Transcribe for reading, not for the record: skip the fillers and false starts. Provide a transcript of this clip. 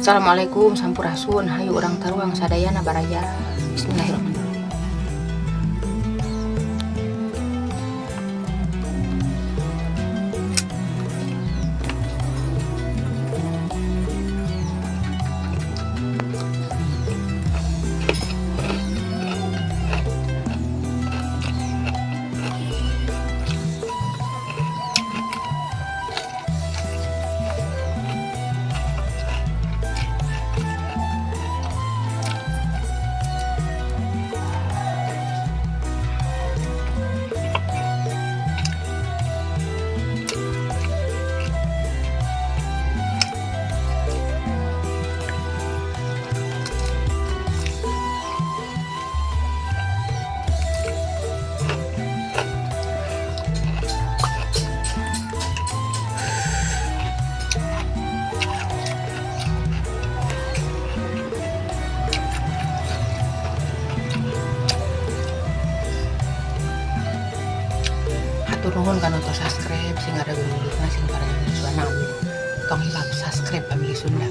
Assalamualaikum, sampurasun, hayu urang taruang sadayana baraya. Bismillahirrahmanirrahim. Hatur nuhun kana tos subscribe, sing ada guluna, sing para suana. Amin. Tong hilap subscribe, Family Sunda.